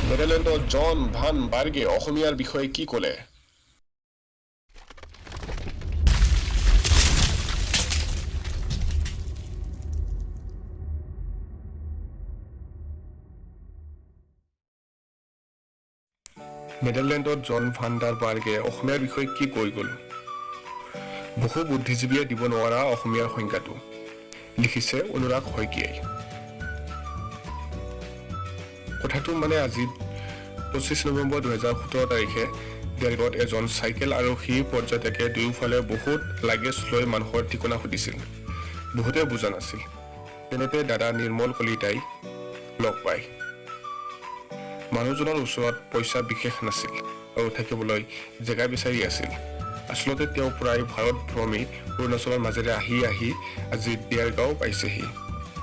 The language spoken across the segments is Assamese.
নেডাৰলেণ্ডৰ জন ভান বাৰ্গে অসমীয়াৰ বিষয়ে কি ক'লে? নেডাৰলেণ্ডত জন ভান ডাৰ বাৰ্গে অসমীয়াৰ বিষয়ে কি কৈ গ'ল? বহু বুদ্ধিজীৱীয়ে দিব নোৱাৰা অসমীয়াৰ সংজ্ঞাটো লিখিছে অনুৰাগ শইকীয়াই। কথাটো মানে আজি 25 নৱেম্বৰ 2017 তাৰিখে দেৰগাঁৱত এজন চাইকেল আৰোহী পৰ্যটকে দুয়োফালে বহুত লাগেজ লৈ মানুহৰ ঠিকনা সুধিছিল। বহুতে বুজা নাছিল। তেনেতে দাদা নিৰ্মল কলিতাই লগ পায়। মানুহজনৰ ওচৰত পইচা বিশেষ নাছিল আৰু থাকিবলৈ জেগা বিচাৰি আছিল। আচলতে তেওঁ প্ৰায় ভাৰত ভ্ৰমি অৰুণাচলৰ মাজেৰে আহি আহি আজি দেৰগাঁও পাইছেহি।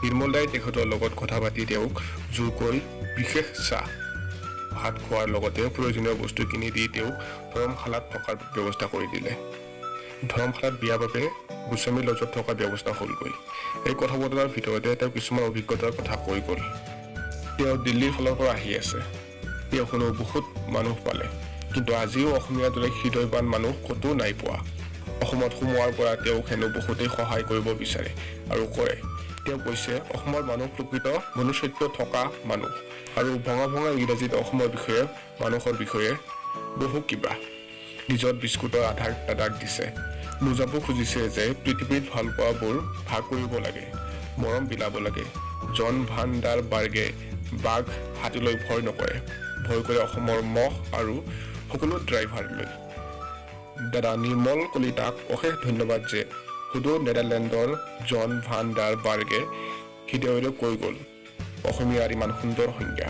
নিৰ্মল দাই তেখেতৰ লগত কথা পাতি তেওঁক জোৰকৈ বিশেষ চাহ ভাত খোৱাৰ লগতে প্ৰয়োজনীয় বস্তু কিনি দি তেওঁক ধৰমশালাত থকাৰ ব্যৱস্থা কৰি দিলে। ধৰমশালাত বিয়াৰ বাবে গোস্বামী লজত থকাৰ ব্যৱস্থা হ'লগৈ। এই কথা বতৰাৰ ভিতৰতে তেওঁ কিছুমান অভিজ্ঞতাৰ কথা কৈ গ'ল। তেওঁ দিল্লীৰ ফালৰ পৰা আহি আছে। তেওঁ শুনো বহুত মানুহ পালে, কিন্তু আজিও অসমীয়াৰ দৰে হৃদয়বান মানুহ ক'তো নাই পোৱা। অসমত সোমোৱাৰ পৰা তেওঁক হেনো বহুতেই সহায় কৰিব বিচাৰে আৰু কৰে। তেওঁ কৈছে অসমৰ মানুহ প্ৰকৃত মনুষ্যত্ব থকা মানুহ আৰু ভঙা ভঙা ইংৰাজীত অসমৰ বিষয়ে, মানুহৰ বিষয়ে বহু কিবা নিজৰ বিস্কুটৰ আধাৰ দাদাক দিছে। বুজাব খুজিছে যে পৃথিৱীত ভালপোৱাবোৰ ভাগ কৰিব লাগে, মৰম বিলাব লাগে। জন ভান ডাৰ বাৰ্গে বাঘ হাতীলৈ ভয় নকৰে, ভয় কৰে অসমৰ মহ আৰু সকলো ড্ৰাইভাৰলৈ। দাদা নিৰ্মল কলিতাক অশেষ ধন্যবাদ যে সুদূৰ নেডাৰলেণ্ডৰ জন ভান ডাৰ বাৰ্গে হৃদয়ৰে কৈ গ'ল অসমীয়াৰ ইমান সুন্দৰ সংজ্ঞা।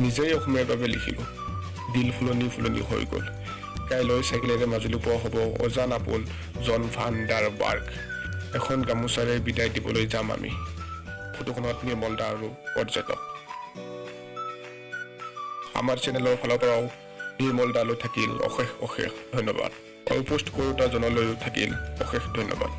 নিজেই অসমীয়াৰ বাবে লিখিলোঁ, দিল ফুলনি ফুলনি হৈ গ'ল। কাইলৈ চাইকেলেৰে মাজুলী পোৱা হ'ব অজান আপোন জন ভান ডাৰ বাৰ্গ। এখন গামোচাৰে বিদায় দিবলৈ যাম আমি। ফটোখনত নিৰ্মল দা আৰু পৰ্যটক। আমাৰ চেনেলৰ ফালৰ পৰাও নিৰ্মল দালৈ থাকিল অশেষ অশেষ ধন্যবাদ আৰু পোষ্ট কৰোঁতাজনলৈও থাকিল অশেষ ধন্যবাদ।